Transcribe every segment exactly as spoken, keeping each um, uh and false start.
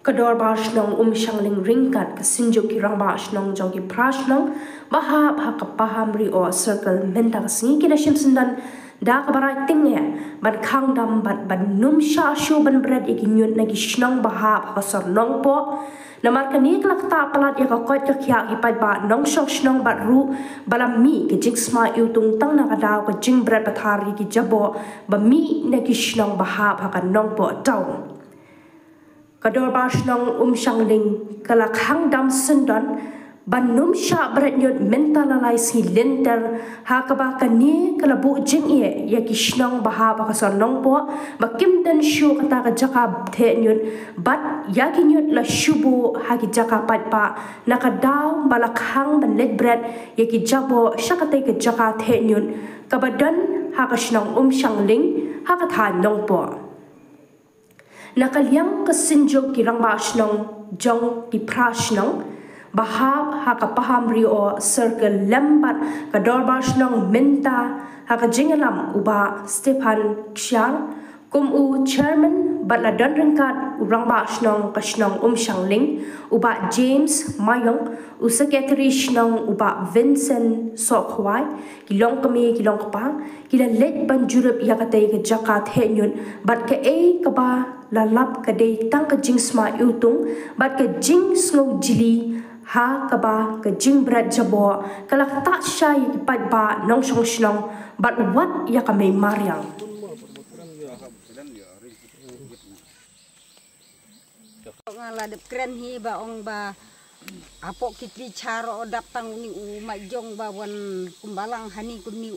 Ka Dorbar Shnong Umshangling ryngkat ka Synjuk ki Rangbah Shnong jong ki phra shnong ba hap ha ka Pahamrioh Circle mynta ka sngi ki la shim syndon da kaba rai tyngeh ban khang dam bad ban nym shah shuh ban bret ïa ki ñiut na ki shnong ba hap ha ka sor Nongpoh. Namar kane ka la ktah palat ïa ka koit ka khiah ki paidbah nongshong shnong bad ruh ba la mih ka jingsma iwtung tang na ka daw ka jingbret pathar ïa ki jaboh ba mih na ki shnong ba hap ha ka Nongpoh Town. Ka Dorbar Shnong Umshangling ka la khang dam syndon ban nym shah bret ñiut mynta la lai sngi lynter, ha kaba kane ka la buh jingeh ïa ki shnong ba hap ha ka sor Nongpoh ba kim don shuh kata ka jaka theh ñiut bad ïa ki ñiut la shu buh ha ki jaka paidbah na ka daw ba la khang ban leit bret ïa ki jaboh sha katei ka jaka theh ñiut kaba don ha ka shnong Umshangling ha ka thaiñ Nongpoh. Na ka liang ka Synjuk ki Rangbah Shnong jong ki phra shnong ba hap ha ka Pahamrioh Circle lem bad ka Dorbar Shnong mynta ha ka jingïalam u Bah Stephan Ksiar kum u Chairman bad la don ryngkat u Rangbah Shnong ka shnong Umshangling u Bah James Mayong, u Secretary Shnong u Bah Vincent Sohkhwai, ki longkmie ki longkpa ki la leit ban jurip ïa katei ka jaka theh ñiut bad kaei kaba la lap ka dei tang ka jingsma iwtung bad ka jingsngew jli, ha kaba ka jingbret jaboh ka la ktah shai ïa ki paidbah nongshong shnong bad wat ïa ka mei mariang. Nga la dep kren hi ba ong ba hapoh ki tli char o dap tang uni u mait jong ba wan kumba lang hani kuni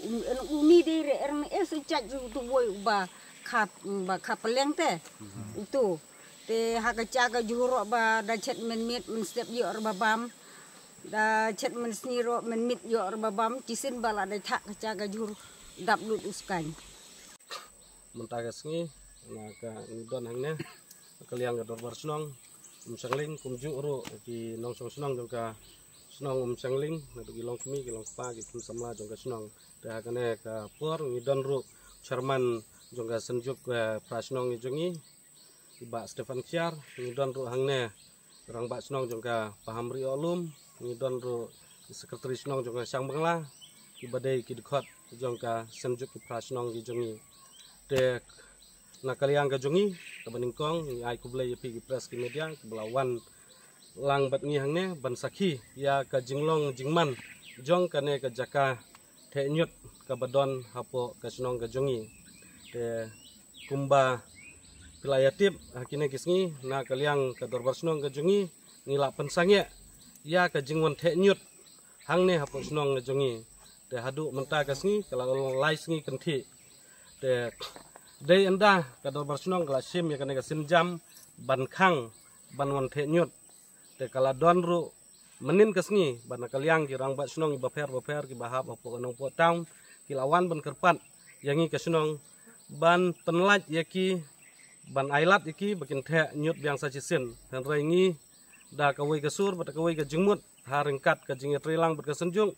uni dei re er es u chait u tu woi u ba kha ba kha peleng te u tu te ha ka cha ka juh ro ba da chet men mit men step ïoh er ba bam da chet men sni ro men mit ïoh er ba bam kisin ba la da thak ka cha ka juh dap lut u skaiñ. Mynta ka sngi na ka ngi don hangne ka liang ka dorbar shnong Umshangling kumjuh ruh ki nongshong shnong jong ka shnong Umshangling na ki longkmie ki longkpa ki kum samla jong ka shnong. Te ha kane ka por ngi don ruh chairman jong ka Synjuk phra shnong jong ngi i Bah Stephan Ksiar, ngi don ruh hangne rangbah shnong jong ka Pahamrioh Lum, ngi don ruh secretary shnong jong ka Shangbangla, ki ba dei ki dkhot jong ka Synjuk ki phra shnong ki jong ngi. Te na ka liang ka jong ngi kaba nyngkong ngi ai khublei ïa phi ki press ki media kiba la wan lang bad ngi hangne ban sakhi ïa ka jinglong jingman jong kane ka jaka theh ñiut kaba don hapoh ka shnong ka jong ngi. Te kumba phi la ïa tip ha kine ki sngi na ka liang ka dorbar shnong ka jong ngi ngi la pynsangeh ïa ka jingwan theh ñiut hangne hapoh shnong ka jong ngi. Te haduh mynta ka sngi ka la long lai sngi kynthih. Te dei ynda ka dorbar shnong ka la shim ïa kane ka sienjam ban khang ban wan theh ñiut. Te ka la don ruh mynnin ka sngi ba na ka liang ki rangbah shnong kiba pher ba pher kiba hap hapoh ka Nongpoh Town ki la wan ban kyrpad ïa ngi ka shnong ban pynlait ïa ki ban ailad ïa ki ba kin theh ñiut biang sa shisien. Hynrei ngi da kawei ka sur bad da kawei ka jingmut ha ryngkat ka jingïatreilang bad ka Synjuk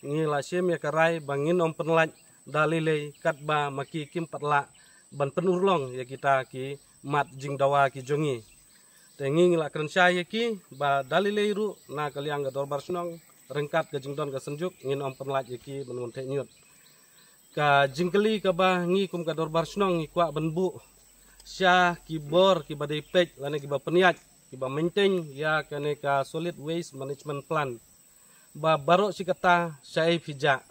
ngi la shim ïa ka rai ba ngin ym pynlait da lei lei katba ma ki kim pat lah ban pynurlong ïa kita ki mat jingdawa ki jong ngi. Te ngi ngi la kren shai ïa ki ba da lei lei ruh na ka liang ka dorbar shnong ryngkat ka jingdon ka Synjuk ngin ym pynlait ïa ki ban wan theh ñiut. Ka jingkylli kaba ngi kum ka dorbar shnong ngi kwah ban buh sha ki bor kiba dei peit lane kiba pynïaid kiba maintain ïa kane ka solid waste management plant ba baroh shi katta shaei phi jah.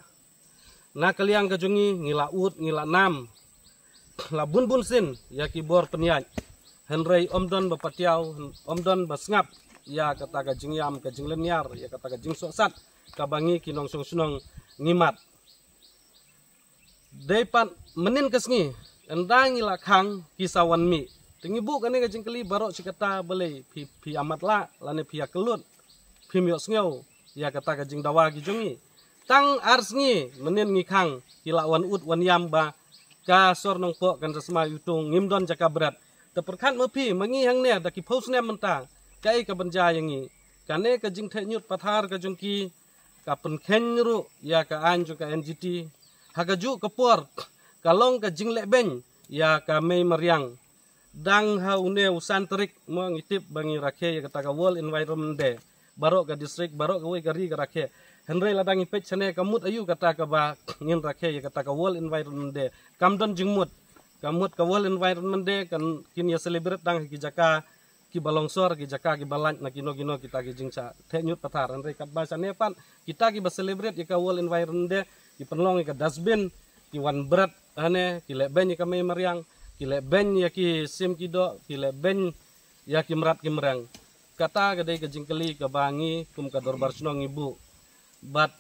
Na ka liang ka jong ngi ngi la ud ngi la nam la bun bun sien ïa ki bor pynïaid. Hynrei ym don ba patiaw ym don ba sngap ïa kata ka jingïam ka jinglynñiar ïa kata ka jingsohsat kaba ngi ki nongshong shnong ngi mad. Dei pat mynnin ka sngi ynda ngi la khang ki sa wan mih. Te ngi buh kane ka jingkylli baroh shi katta balei phi phi amat lah lane phi akyllut phim ïohsngew ïa kata ka jingdawa ki jong ngi. Tang ar sngi mynnin ngi khang ki la wan ud wan ïam ba ka sor Nongpoh kan sa sma iwtung ngim don jaka bret. Te pyrkhat ma phi ma ngi hangne da ki phew snem mynta kaei ka ban jia ïa ngi. Kane ka jingtheh ñiut pathar ka jong ki ka pynkheiñ ruh ïa ka aiñ jong ka N G T. Ha kajuh ka por ka long ka jinglehbeiñ ïa ka mei mariang. Dang ha une u san tarik mo ngi tip ba ngi rakhe ïa kata ka World Environment Day. Baroh ka district, baroh kawei ka ri ka rakhe. Hynrei lada ngi peit shane ka mut aïu kata kaba ngin rakhe ïa kata ka World Environment Day. Kam don jingmut. Ka mut ka World Environment Day kan kin ïa celebrate tang ha ki jaka kiba longsor, ki jaka kiba lait na kino kino kita ki jingshah theh ñiut pathar. Hynrei katba shane pat kita kiba celebrate ïa ka World Environment Day ki pynlong ïa ka dustbin, ki wan bret hane, ki leh beiñ ïa ka mei mariang, ki leh beiñ ïa ki sim ki doh, ki leh beiñ ïa ki mrad ki mreng. Kata ka dei ka jingkylli kaba ngi kum ka dorbar shnong ngi buh. Bad